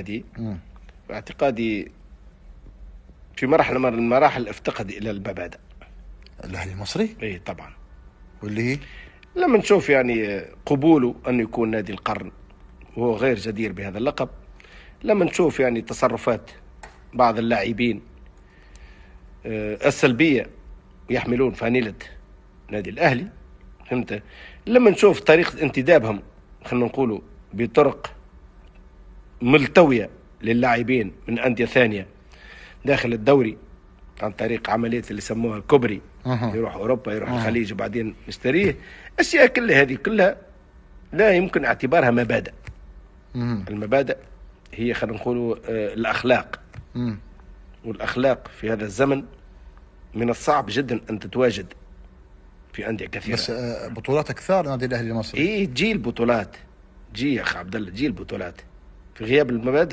النادي باعتقادي في مرحلة من المراحل افتقد الى المبادئ. الاهلي المصري؟ اي طبعا. واللي هي؟ لما نشوف يعني قبوله انه يكون نادي القرن وهو غير جدير بهذا اللقب، لما نشوف يعني تصرفات بعض اللاعبين السلبية يحملون فانيله نادي الاهلي، فهمت؟ لما نشوف طريقه انتدابهم، خلينا نقولوا بطرق ملتويه للاعبين من اندية ثانية داخل الدوري عن طريق عملية اللي يسموها الكوبري، يروح اوروبا، يروح الخليج وبعدين نشتريه. اشياء كلها هذه كلها لا يمكن اعتبارها مبادئ. المبادئ هي خلينا نقولوا الاخلاق. والاخلاق في هذا الزمن من الصعب جدا ان تتواجد في اندية كثيرة. بس بطولات اكثر نادي الاهلي المصري. ايه، تجي البطولات، تجي يا اخ عبد الله، تجي البطولات في غياب المبادئ.